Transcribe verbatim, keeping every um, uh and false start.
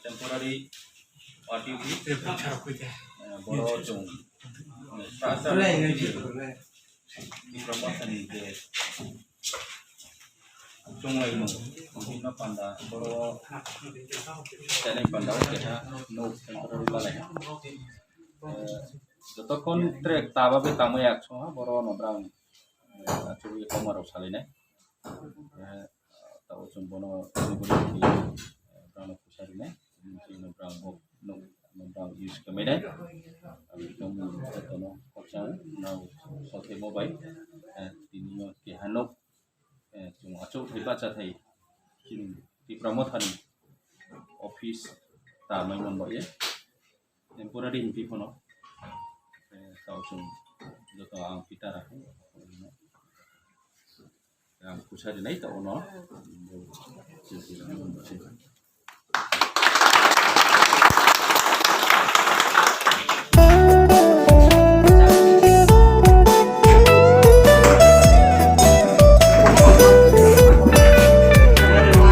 Temporary O T P, eh, boro chwng, eh, sa sa Tipra Mothani je chunglai nung, bini panda boro channel panda o keha nuk temporary balai ha. Eh, jotokhon track taba be tamo yak song ha, boro no brang, eh, achugwi komarok salinai. Eh, tabo chwng bono, eh, brang no phusa rinai, chini brang bo nuk, brang use khe mainai. Ang ekdom jotono khorsa nang sote mobile, eh, tini no keha nuk, eh, chwng achuk thai bacha thai chini Tipra Mothani office ta mai man ba ye. Temporary himpi phano, eh, tao chwng joto ang pita rakha. Ang phusa rinai tao no.